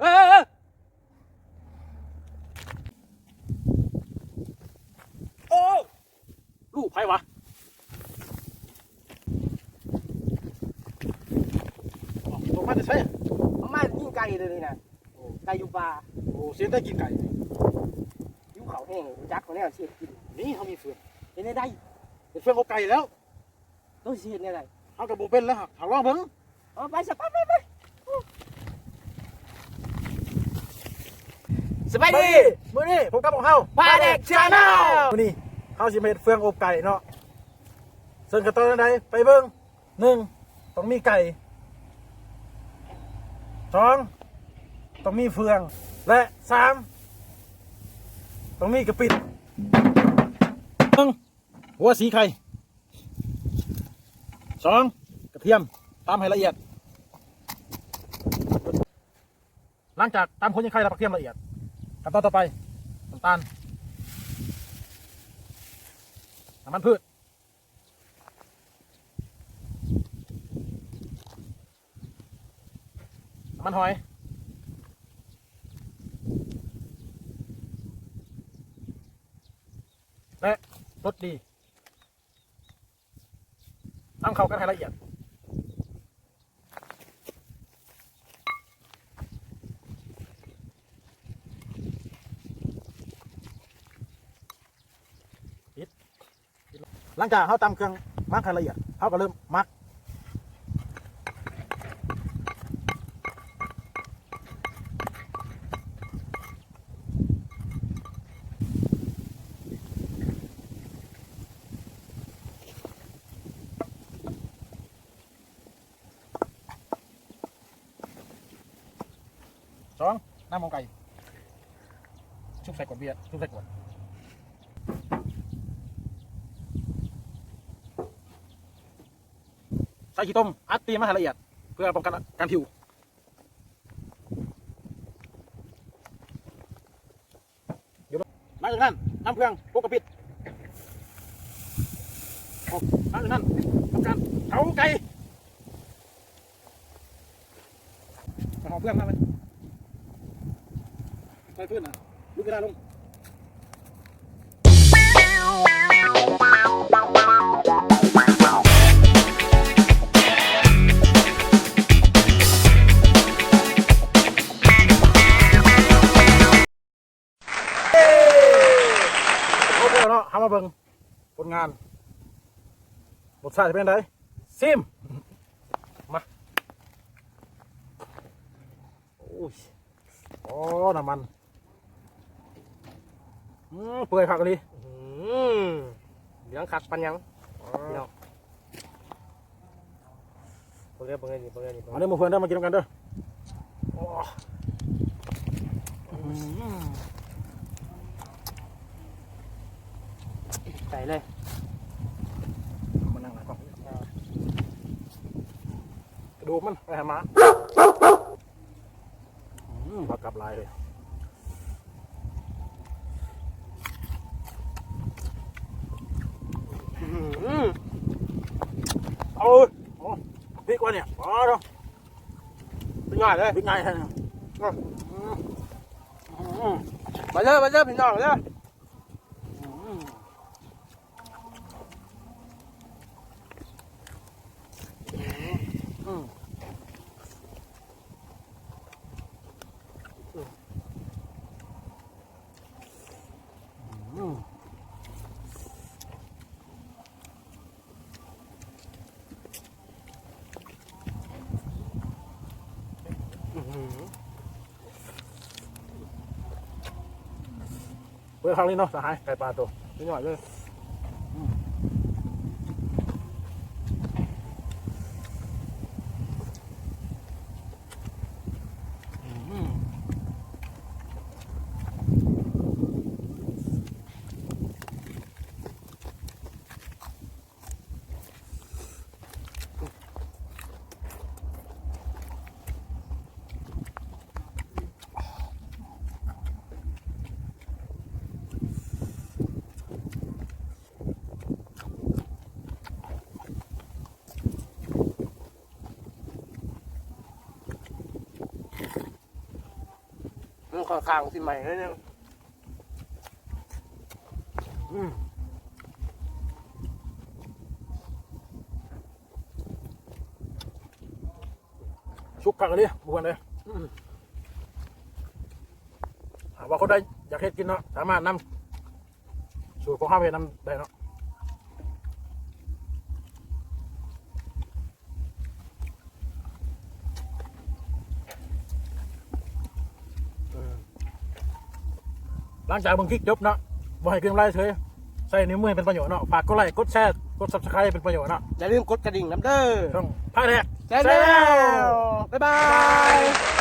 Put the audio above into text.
ເອີ ເອີ ເອີ ໂອ້ ລູກໃຜວະ? ຕົກມາແຕ່ໃສ? ເອົາມາຍິງໄກ່ເລີຍນີ້ນະ. ໂອ້ ໄກ່ຢູ່ປ່າ. ໂອ້ ຊິເຮັດໄດ້ກິນໄກ່? ຫິວເຂົ້າແຮງ ຈັກແນວຊິເຮັດກິນ. ນີ້ເຮົາມີເຟືອງ. ເຮັດແນວໃດ? ເຮັດເຟືອງອົບໄກ່ແລ້ວ. ໂຕຊິເຮັດແນວໃດ? ເຮົາກໍບໍ່ເປັນແລ້ວ ເຮົາລອງເບິ່ງ. ເອົາໄປຊະ ໄປ ໄປ ໄປ. ສະບາຍດີ ມື້ນີ້ພົບກັບພວກເຮົາ ປາແດກ Channel. ມື້ນີ້ເຮົາຊິມາເຮັດເຟືອງອົບໄກ່ເນາະ. ເຊິ່ງຂັ້ນຕອນແນວໃດ ໄປເບິ່ງ. ໜຶ່ງ ຕ້ອງມີໄກ່. ສອງ ຕ້ອງມີເຟືອງ ແລະ ສາມ ຕ້ອງມີກະປິ. ໜຶ່ງ ຫົວສີໄຂ່. ສອງ ກະທຽມ ຕຳໃຫ້ລະອຽດ. ຫຼັງຈາກຕຳຫົວສີໄຂ່ ແລະ ກະທຽມລະອຽດ, ຂັ້ນຕອນຕໍ່ໄປ ນ້ຳຕານ, ນ້ຳມັນພືດ, ນ້ຳມັນຫອຍ ແລະ ລົດດີ. ຕຳເຂົ້າກັນໃຫ້ລະອຽດ. ປິດ. ຫຼັງຈາກເຮົາຕຳເຄື່ອງໝັກໃຫ້ລະອຽດ ເຮົາກໍເລີ່ມໝັກ. ສອງ ນ້ຳຂອງໄກ່ ຊຸບໃສ່ຂວດເບຍ ຊຸບໃສ່ຂວດ. ໃສ່ຂີ້ຕົມອັດຕີມາໃຫ້ລະອຽດ ເພື່ອປ້ອງກັນການຜິວ. ຫຼັງຈາກນັ້ນ ນຳເຄື່ອງປົກກະປິດ. ຫຼັງຈາກນັ້ນ ທຳການເຜົາໄກ່. ເອົາເຄື່ອງມາເລີຍ. ໃສ່ຟືນນະ ລຸກເວລາລົງ. ເອີ ຄົບແລ້ວເນາະ ເຮົາມາເບິ່ງຜົນງານ ລົດຊາດຈະເປັນຈັ່ງໃດ? ຊີມ ມາ. ໂອ້ຍ ອໍ ນ້ຳມັນ ອືມ ເປື່ອຍຄັກອີ່ຫຼີ. ອືມ ເຫຼືອງຄັກປານຫຍັງ ອໍ ພີ່ນ້ອງ. ເບິ່ງເດີ ເບິ່ງເດີ ເບິ່ງເດີ ເບິ່ງເດີ. ມາເດີໝູ່ເພື່ອນເດີ ມາກິນນຳກັນເດີ. ໂອ້ ອືມ ໃສ່ເລີຍ ມານັ່ງຫຼັງກ່ອນ. ກະດູກມັນໄປຫາໝາ. ອືມ ປາກັບຫຼາຍເລີຍ. ອືມ ເອົາ ໂອ້ ພິກວ່ານີ້ ອໍ ເດີ ພິກງ່າຍເລີຍ ພິກງ່າຍແທ້. ອືມ ອືມ ມາເດີ ມາເດີ ພີ່ນ້ອງເດີ. ອືມ ອືມ ອືມ ອືມ ເປີດຄັ້ງນີ້ເນາະ ສະຫາຍ ໄກ່ປ່າໂຕນ້ອຍເລີຍ. ອືມ ອືມ. ຂ້ອນຂ້າງຊິໃໝ່ໜ້ອຍໜຶ່ງ. ອືມ ສຸກຄັກອີ່ຫຼີ ບໍ່ຄວນເດ້. ອືມ ຫາກວ່າຄົນໃດຢາກເຮັດກິນເນາະ ສາມາດນຳສູດຂອງເຮົາເຮັດນຳໄດ້ເນາະ. ເອີ ຫຼັງຈາກເບິ່ງຄລິບຈົບເນາະ ບໍ່ໃຫ້ກລືມໄລເລີຍ ໃຊ້ນິ້ວມືໃຫ້ເປັນປະໂຫຍດເນາະ. ຝາກກົດໄລ ກົດແຊ ກົດ Subscribe ໃຫ້ເປັນປະໂຫຍດເນາະ. ຢ່າລືມກົດກະດິ່ງນຳເດີ ຊ່ອງພາກແດກ Channel. ບາຍບາຍ.